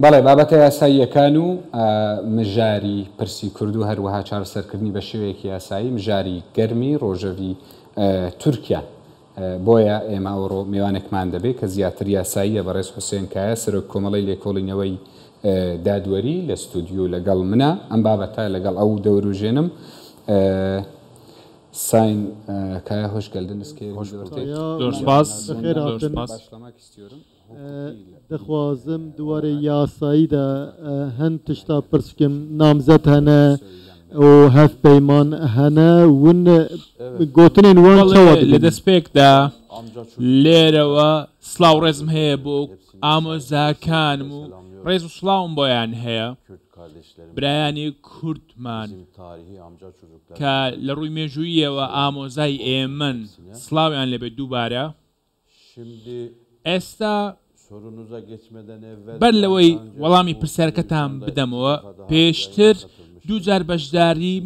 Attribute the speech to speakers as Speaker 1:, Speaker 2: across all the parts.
Speaker 1: بەڵێ، بابەتە یاساییەکان و مژاری پرسی کورد و هەروەها چارەسەرکردنی بە شێوەیەکی یاسایی مژاری گەرمی ڕۆژەڤی تورکیان. بۆیە ئێمە ئەوڕۆ مێوانێکمان دەبێ کە زیاتر یاساییە، بەڕێز حوسێن کایا سەرۆک کۆمەڵەی لێکۆڵینەوەی دادوەری لە ستۆدیۆ لەگەڵ منە. ئەم بابەتە لەگەڵ ئەو دەوروژێنم. Sayın Kaya hoş geldiniz.
Speaker 2: Hoş bulduk.
Speaker 3: زۆر سپاس.
Speaker 2: بەخێر
Speaker 3: زۆر
Speaker 2: هاتن.
Speaker 3: سپاس.
Speaker 2: دەخوازم di warê yasayî de hin tişta pirs bikim namzet hene û hevpeyman hene win gotinên wan çawa
Speaker 3: بەڵێ لە
Speaker 2: dibînin؟
Speaker 3: دەستپێکدا لێرەوە سڵاو ڕێزم هەیە بۆ ئامۆزاکانم و ڕێز و سڵاوم بۆیان هەیە برایانی کوردمان کە لە ڕووی مێژوویەوە ئامۆزای ئێمن سڵاویان لەبێت دووبارە. ئێستا بەر لەوەی وەڵامی پرسیارەکەتان بدەمەوە، پێشتر دووجار بەشداریم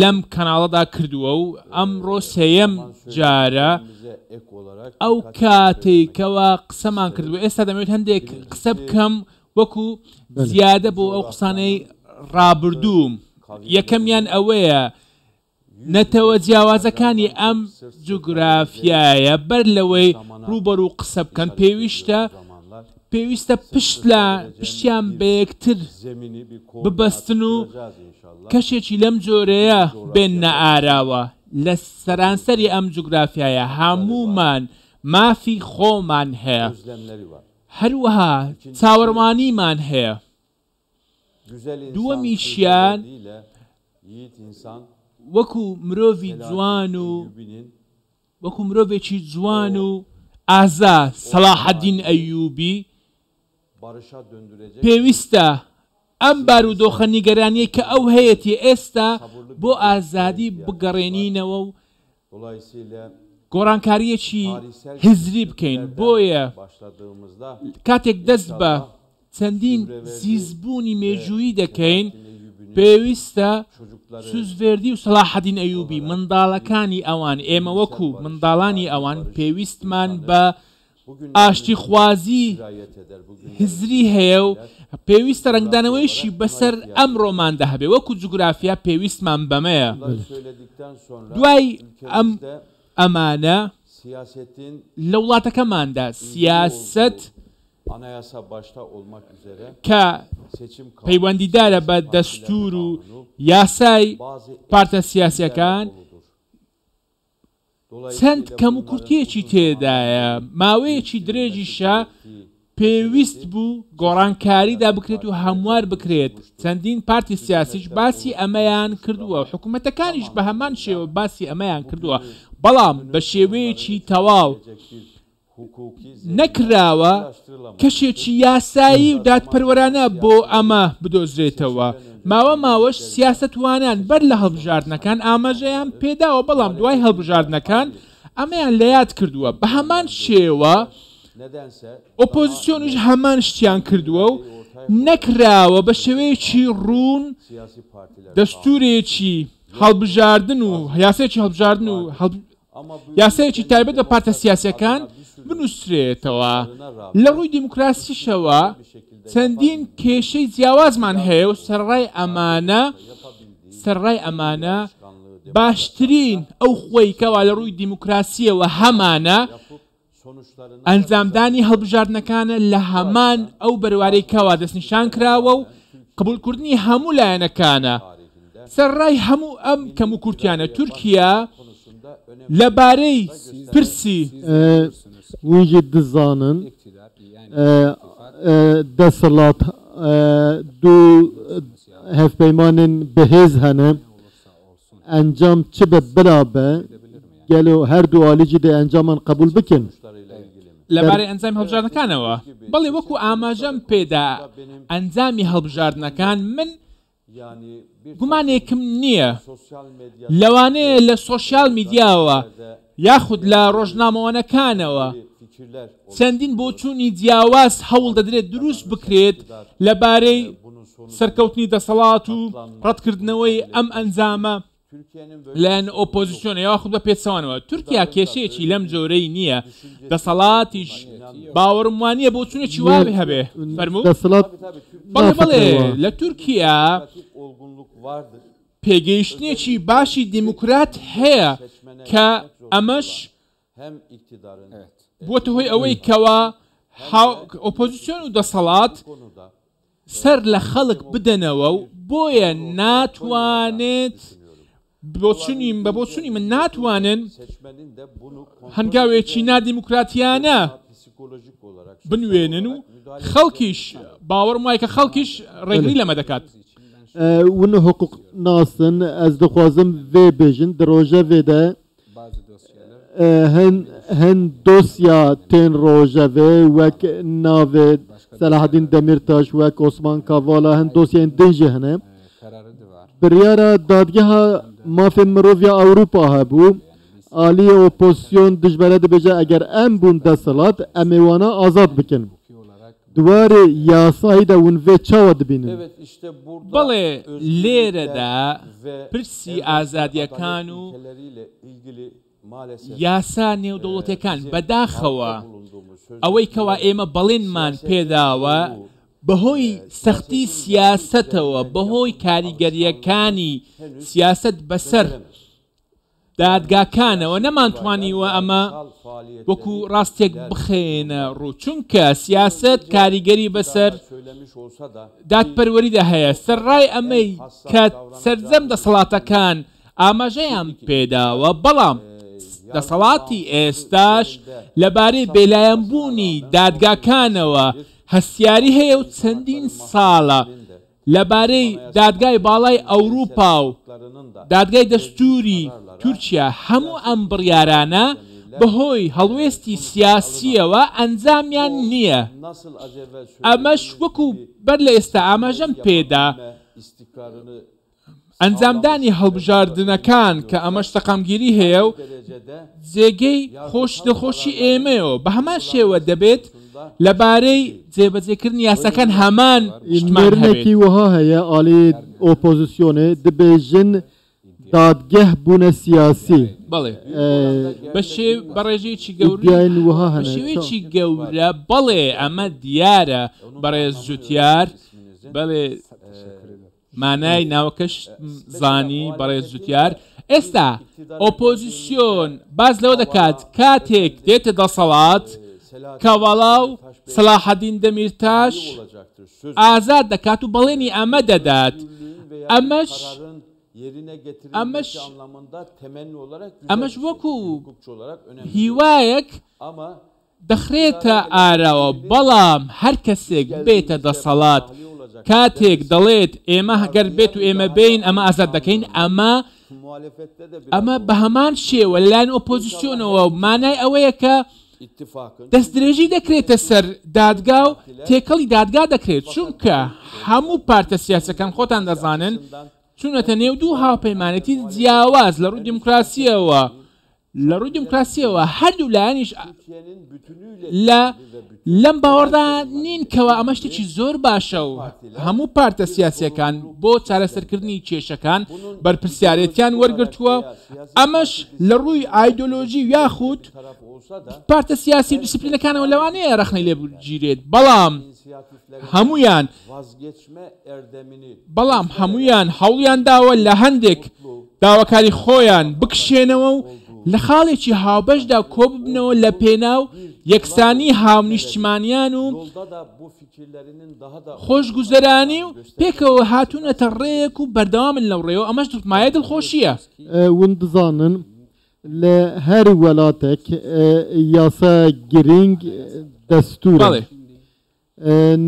Speaker 3: لەم کەناڵەدا کردووە و ئەمڕۆ سێیەم جارە ئەو کاتێک کەوا قسەمان کردووە. ئێستا دەمەوێت هەندێک قسە بکەم وەکو زیادە بۆ ئەو قسانەی ڕابردووم. یەکەمیان ئەوەیە نەتەوە جیاوازەکانی ئەم جوگرافیایە بەر لەوەی ڕووبەڕوو قسە بکەن پێویستە پێویستە پشت لە پشتیان بە یەکتر ببەستن و کەشێکی لەم جۆرەیە بێننە ئاراوە. لە سەرانسەری ئەم جوگرافیایە هەمومان مافی خۆمان هەیە، هەروەها چاوەڕوانیمان هەیە. دووەمیشیان وەکو مرۆڤی جوان و وەکو مرۆڤێکی جوان و ئازا سەلاحەدین ئەیوبی پێویستە ئەم بارودۆخە نیگەرانیە کە ئەو هەیەتی ئێستا بۆ ئازادی بگەڕێنینەوە و گۆڕانکاریەکی هزری بکەین. بۆیە کاتێک دەست بە چەندین زیزبوونی مێژوویی دەکەین پێویستە سوزڤێردی و سەلاحەدین ئەیوبی منداڵەکانی ئەوان، ئێمە وەکو منداڵانی ئەوان پێویستمان بە ئاشتیخوازی هزری هەیە و پێویستە ڕەنگدانەوەیشی بەسەر ئەمڕۆماندا هەبێ. وەکو جوگرافیا پێویستمان بەمەیە. دوای ئەم ئەمانە لە وڵاتەکەماندا سیاسەت کە پەیوەندیدارە بە دەستور و یاسای پارتە سیاسیەکان چەند کەم و کورتیەکی تێدایە، ماوەیەکی درێژیشە پێویست بوو گۆڕانکاریدا بکرێت و هەموار بکرێت. چەندین پارتی سیاسیش باسی ئەمەیان کردووە، حکوومەتەکانیش بە هەمان شێوە باسی ئەمەیان کردووە، بەڵام بە شێوەیەکی تەواو نەکراوە کەشێکی یاسایی و دادپەروەرانە بۆ ئەمە بدۆزرێتەوە. ماوە ماوەش سیاسەتوانان بەر لە هەڵبژاردنەکان ئاماژەیان پێداوە، بەڵام دوای هەڵبژاردنەکان ئەمەیان لە یاد کردووە. بە هەمان شێوە ئۆپۆزیسیۆنیش هەمان شتیان کردووە و نەکراوە بە شێوەیەکی ڕوون دەستورێکی هەڵبژاردن و یاسایەکی هەڵبژاردن و یاسایەکی تایبەت بە پارتە سیاسیەکان بنووسرێتەوە. لە ڕووی دیموکراسیشەوە چەندین کێشەی جیاوازمان هەیە و سەرڕای ئەمانە سەرڕای ئەمانە باشترین ئەو خۆی کەوا لە ڕووی دیموکراسیەوە هەمانە ئەنجامدانی هەڵبژاردنەکانە لە هەمان ئەو بەروارەی کەوا دەستنیشان کراوە و قبولکردنی هەموو لایەنەکانە. سەرڕای هەموو ئەم کەم و کورتیانە تورکیا لەبارەی پرسی
Speaker 2: وین jî dizanin دەسەڵات دوو hevpeymanên bihêz hene encam çi be bila be gelo her du alî jî dê encaman qebûl bikin؟
Speaker 3: لەبارەی ئەنجامی هەڵبژاردنەکانەوە بەڵێ وەکو ئاماژەم پێدا ئەنجامی هەڵبژاردنەکان من گومانێکم نییە لەوانەیە لە سۆشیال میدیاوە یاخود لە ڕۆژنامەوانەکانەوە چەندین بۆچوونی جیاواز هەوڵ دەدرێت دروست بکرێت لەبارەی سەرکەوتنی دەسەڵات و ڕەتکردنەوەی ئەم ئەنجامە. لایەن ئۆپۆزسیۆنە یاخود بە پێچەوانەوە. تورکیا کێشەیەکی لەم جۆرەی نییە، دەسەڵاتیش باوەڕم وانییە بۆچوونێکی وا هەبێ. فەرموو؟
Speaker 2: دەسەڵات
Speaker 3: بەڵێ بەڵێ،
Speaker 2: نافکرەوە.
Speaker 3: لە تورکیا پێگەیشتنێکی باشی دیموکرات هەیە کە ئەمەش بووەتە هۆی ئەوەی کەوا ئۆپۆزسیۆن و دەسەڵات سەر لە خەڵک بدەنەوە و بۆیە ناتوانێت بۆچونی بە بۆچونی من ناتوانن هەنگاوێکی نادیموکراتیانە بنوێنن و خەڵکیش باوەڕم وایە کە خەڵکیش ڕێگری لەمە دەکات.
Speaker 2: ون حقوق ناسن ئەز دخوازم ڤێ بێژن di rojevê de hin hin dosya tên rojevê wek navê Selahaddin Demirtaş wek Osman Kavala hin dosyayên din jî hene. Biryara dadgeha mafên mirov ya Ewropa hebû aliyê opozisyon dijbere dibêje eger em bûn desthilat em ê wana azad bikin. Di warê yasayî de hûn vê çawa dibînin?
Speaker 3: بەڵێ لێرەدا پرسی ئازادییەکان و یاسا نێودەوڵەتیەکان بەداخەوە ئەوەی کەوا ئێمە بەڵێنمان پێداوە بەهۆی سەختی سیاسەتەوە بەهۆی کاریگەرییەکانی سیاسەت بەسەر دادگاکانەوە نەمانتوانیوە ئەمە وەکو ڕاستێک بخەینە ڕوو، چونکە سیاسەت کاریگەری بەسەر دادپەروەریدا هەیە، سەرڕای ئەمەی کە سەرجەم دەسەڵاتەکان ئاماژەیان پێداوە، بەڵام دەسەڵاتی ئێستاش لەبارەی بێلایەنبوونی دادگاکانەوە هەستیاری هەیە و چەندین ساڵە لەبارەی دادگای باڵای ئەوروپا و دادگای دەستووری تورکیا هەموو ئەم بڕیارانە بەهۆی هەڵوێستی سیاسییەوە ئەنجامیان نییە. ئەمەش وەکو بەر لە ئێستا ئاماژەم پێدا، ئەنجامدانی هەڵبژاردنەکان کە ئەمەش سەقامگیری هەیە و جێگەی خۆش دڵخۆشی ئێمەیەوە بە هەمان شێوە دەبێت لەبارەی جێبەجێکردنی یاساکان هەمان شتمان هەبێت.
Speaker 2: نێرنێکی وەها هەیە ئالی ئۆپۆزیسیۆنێ دبێژن دادگەه بوونە سیاسی.
Speaker 3: بەڵێ بە شێ بە ڕێژەیەکی گەورە
Speaker 2: ئیدیایên وەها
Speaker 3: بە
Speaker 2: هەنە.
Speaker 3: شێوەیەکی گەورە بەڵێ ئەمە دیارە بەڕێز جوتیار بەڵێ مانای ناوەکەش زانی بەڕێز جوتیار. ئێستا ئۆپۆزیسیۆن باس لەوە دەکات کاتێک دێتە دەسەڵات کاڤالا و سەلاحەدین دەمیرتاش ئازاد دەکات و بەڵێنی ئەمە دەدات. ئەمەش ئەمەش ئەمەش وەکو هیوایەک دەخرێتە ئاراوە، بەڵام هەر کەسێک بێتە دەسەڵات کاتێک دەڵێت ئێمە گەر بێت و ئێمە بین ئەمە ئازاد دەکەین، ئەمە ئەمە بە هەمان شێوە لەلایەن ئۆپۆزیسیۆنەوە مانای ئەوەیە کە دەستدرێژی دەکرێتە سەر دادگا و تێکەڵی دادگا دەکرێت، چونکە هەموو پارتە سیاسەکان خۆتان دەزانن چوونەتە نێو دوو هاوپەیمانێتی جیاواز لە ڕووی دیموکراسیەوە. لە ڕووی دیموکراسیەوە هەردوو لایەنیش لە لەم باوەڕدا نین کەوا ئەمە شتێکی زۆر باشە و هەموو پارتە سیاسیەکان بۆ چارەسەرکردنی کێشەکان بەرپرسیارێتیان وەرگرتووە. ئەمەش لە ڕووی ئایدۆلۆژی یاخود پارتە سیاسی و دیسپلینەکانەوە لەوانەیە ڕەخنەی لێ بگیرێت، بەڵام هەمویان بەڵام هەمویان هەوڵیان داوە لە هەندێک داواکاری خۆیان بکشێنەوە و لە خاڵێکی هاوبەشدا کۆببنەوە لە پێناو یەکسانی هاونیشتیمانیان و خۆشگوزەرانی و پێکەوە هاتوونەتە ڕێیەک و بەردەوامن لەو ڕێەوە. ئەمەش مایە دڵخۆشیە.
Speaker 2: ون دزانن لە هەر وڵاتێک یاسا گرنگ دەستورە.
Speaker 3: بەڵێ.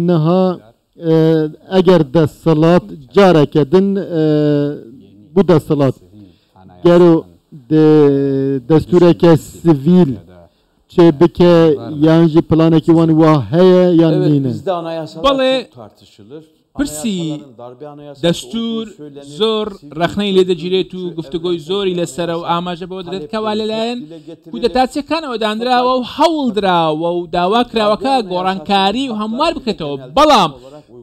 Speaker 2: نها ئەگەر دەسەڵات جارێکە دن بوو دەسەڵات گەرو دەستورێکە سڤیل چێ بکە یان ژی پلانێکی وان وا هەیە یان
Speaker 4: Evet
Speaker 2: نینە؟
Speaker 4: bizde anayasalar
Speaker 3: بەڵێ
Speaker 4: çok tartışılır.
Speaker 3: پرسی دەستوور زۆر ڕەخنەی لێ دەگیرێت و گفتوگۆی زۆری لەسەرە و ئاماژە بەوە دەدرێت کەوا لەلایەن کودەتاچیەکانەوە دانراوە و هەوڵدراوە و داوا کراوە کە گۆڕانکاری و هەموار بکرێتەوە، بەڵام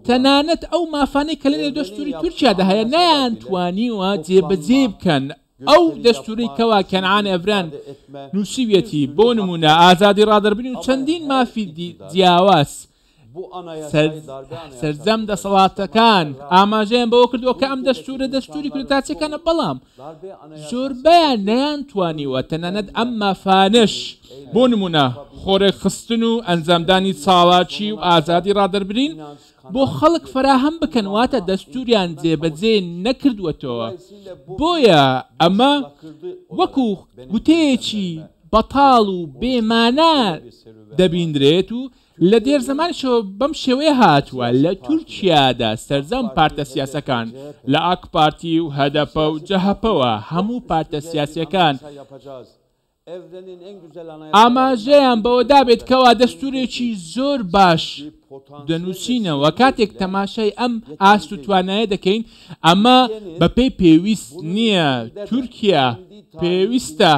Speaker 3: تەنانەت ئەو مافانەی کە لەنێو دەستووری تورکیادا هەیە نەیانتوانیوە جێبەجێی بکەن. ئەو دەستوورەی کەوا کەنعان ئەڤران نووسیویەتی، بۆ نموونە ئازادی ڕادەربرین و چەندین مافی جیاواز، سەرجەم دەسەڵاتەکان ئاماژەیان بەوە کردووە کە ئەم دەستوورە دەستووری کودەتاچیەکانە، بەڵام زۆربەیان نەیانتوانیوە تەنانەت ئەم مافانەش، بۆ نموونە خۆڕێکخستن و ئەنجامدانی چالاکی و ئازادی ڕادەربرین بۆ خەڵک فەراهەم بکەن، واتە دەستووریان جێبەجێ نەکردووەتەوە، بۆیە ئەمە وەکو گوتەیەکی بەتاڵ و بێ مانا دەبیندرێت و لە دێر زەمانیشەوە بەم شێوەیە هاتووە، لە تورکیادا سەرجەم پارتە سیاسەکان لە ئاک پارتی و هەدەپە و جەهەپەوە هەموو پارتە سیاسیەکان ئاماژەیان بەوە دابێت کەوا دەستورێکی زۆر باش دەنووسینەوە، کاتێک تەماشای ئەم ئاست و توانایە دەکەین ئەمە بەپێی پێویست نییە، تورکیا پێویستە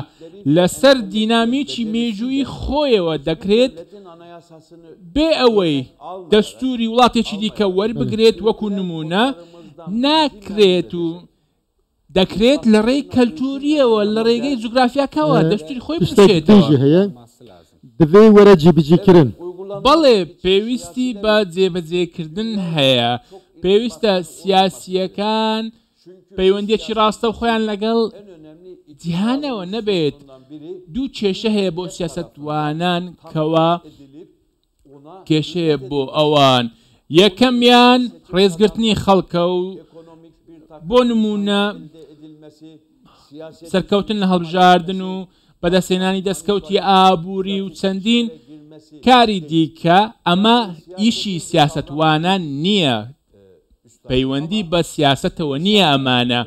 Speaker 3: لەسەر دینامیکی مێژوویی خۆیەوە دەکرێت بێ ئەوەی دەستووری وڵاتێکی دیکە وەربگرێت وەکو نموونە ناکرێت و دەکرێت لە ڕێی کەلتوورییەوە لە ڕێگەی جوگرافیاکەوە دەستووری خۆی
Speaker 2: تشتێک
Speaker 3: بنووسێتەوە.
Speaker 2: دیژی هەیە دڤێ وەرە جیبجیکرن.
Speaker 3: بەڵێ پێویستی بە جێبەجێکردن هەیە، پێویستە سیاسییەکان پەیوەندییەکی ڕاستەوخۆیان لەگەڵ جیهانەوە نەبێت، دوو کێشە هەیە بۆ سیاسەتوانان کەوا کێشەیە بۆ ئەوان، یەکەمیان ڕێزگرتنی خەڵکە و بۆ نموونە سەرکەوتن لە هەڵبژاردن و بەدەستهێنانی دەستکەوتی ئابووری و چەندین کاری دیکە، ئەمە ئیشی سیاسەتوانان نییە، پەیوەندی بە سیاسەتەوە نییە ئەمانە.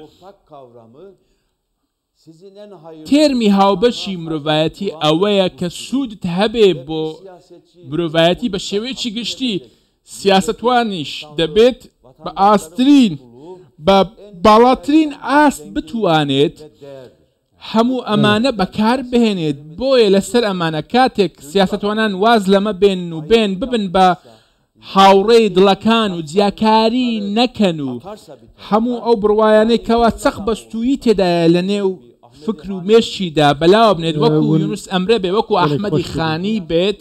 Speaker 3: تێرمی هاوبەشی مرۆڤایەتی ئەوەیە کە سوودت هەبێ بۆ مرۆڤایەتی بە شێوەیەکی گشتی، سیاسەتوانیش دەبێت بە ئاسترین بە باڵاترین ئاست بتوانێت هەموو ئەمانە بەکار بهێنێت، بۆیە لەسەر ئەمانە کاتێک سیاسەتوانان واز لەمە بێنن و بێن ببن بە هاوڕێی دڵەکان و جیاکاری نەکەن و هەموو ئەو بڕوایانەی کەوا چەق بەستوویی تێدایە لە نێو فکر و مێشکیدا بەلاوە بنێت وەکو یونس ئەمرە بێ وەکو ئەحمەدی خانی بێت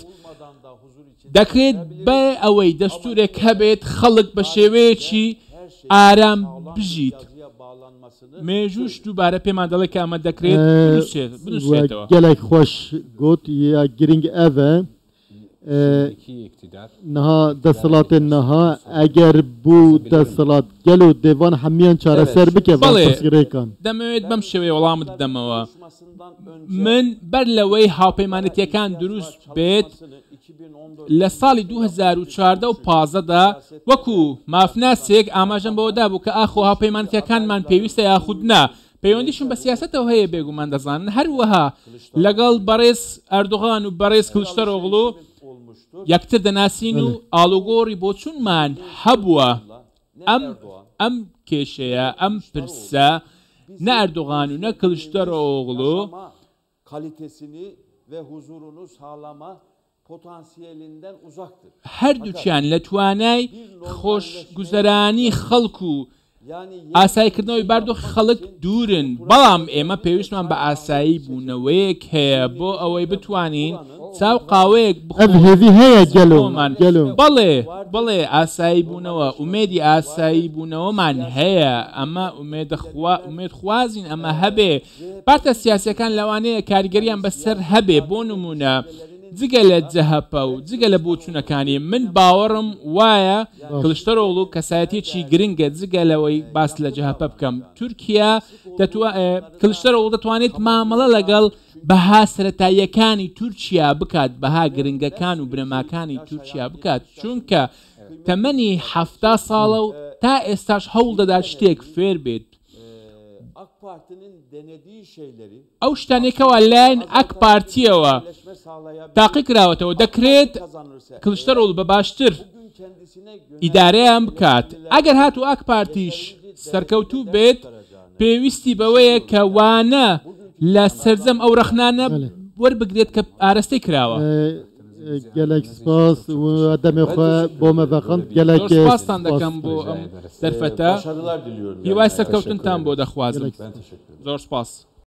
Speaker 3: دەکرێت بێ ئەوەی دەستورێک هەبێت خەڵک بە شێوەیەکی ئارام بژیت. مێژووش دووبارە پێمان دەڵێت کە ئەمە دەکرێت بنووسرێتەوە.
Speaker 2: گەلێک خۆش گوت یا گرنگ ئەڤە نها دەسەڵاتێ نها ئەگەر بوو دەسەڵات گەل و دێوان هەمیان چارەسەر بکە
Speaker 3: بەڵێ
Speaker 2: پرسگرێکان.
Speaker 3: دەمەوێت بەم شێوەیە وەڵامت بدەمەوە من بەر لەوەی هاوپەیمانێتیەکان دروست بێت لە ساڵی 2014 و 15 دا وەکو مافناسێک ئاماژەم بەوە دابوو کە ئاخۆ هاوپەیمانێتیەکانمان پێویستە یاخود نا پەیوەندیشم بە سیاسەتەوە هەیە بێگومان دەزانن هەروەها لەگەڵ بەڕێز ئەردۆغان و بەڕێز کڵچدارئۆغڵو یەکتر دەناسین و ئاڵوگۆڕی بۆچوونمان هەبووە ئەم ئەم کێشەیە ئەم پرسە نە ئەردۆغان و نە کڵچدارئۆغڵو هەردووکیان لە توانای خۆشگوزەرانی خەڵک و ئاساییکردنەوەی باردۆخی خەڵک دوورن، بەڵام ئێمە پێویستمان بە ئاسایی بوونەوەیەک هەیە بۆ ئەوەی بتوانین چا و قاوەیەک
Speaker 2: ئەڤ هێڤی هەیە گەلۆ
Speaker 3: بخۆمان.
Speaker 2: گەلۆ.
Speaker 3: بەڵێ، بەڵێ ئاسایی بوونەوە، ئومێدی ئاسایی بوونەوەمان هەیە، ئەمە ئومێدخوازین ئەمە هەبێ، پارتە سیاسییەکان لەوانەیە کاریگەرییان بەسەر هەبێ، بۆ نموونە جگە لە جەهەپە و جگە لە بۆچوونەکانی، من باوەڕم وایە کڵچدارئۆغڵو کەسایەتییەکی گرنگە، جگە لەوەی باس لە جەهەپە بکەم، تورکیا کڵچدارئۆغڵو دەتوانێت مامەڵە لەگەڵ بەها سەرەتاییەکانی تورکیا بکات، بەها گرنگەکان و بنەماکانی تورکیا بکات، چونکە تەمەنی 70 ساڵە و تا ئێستاش هەوڵدەدات شتێک فێر بێت. ئەو شتانەی کەوا لایەن ئاک پارتییەوە تاقیکراوەتەوە، دەکرێت کڵچدارئۆغڵو بە باشتر ئیدارەیان بکات. ئەگەر هاتوو ئاک پارتیش سەرکەوتوو بێت، پێویستی بەوەیە کە وانە لە سەرجەم ئەو رەخنانە وەربگرێت کە ئارەستەی کراوە.
Speaker 2: گەلەک سپاس و دەمێ خۆ بۆ مە ڤەخەند گەلەک
Speaker 3: زۆر سپاستان دەکەم بۆ ئەم دەرفەتە، هیوای سەرکەوتنتان بۆ دەخوازم. زۆر سپاس.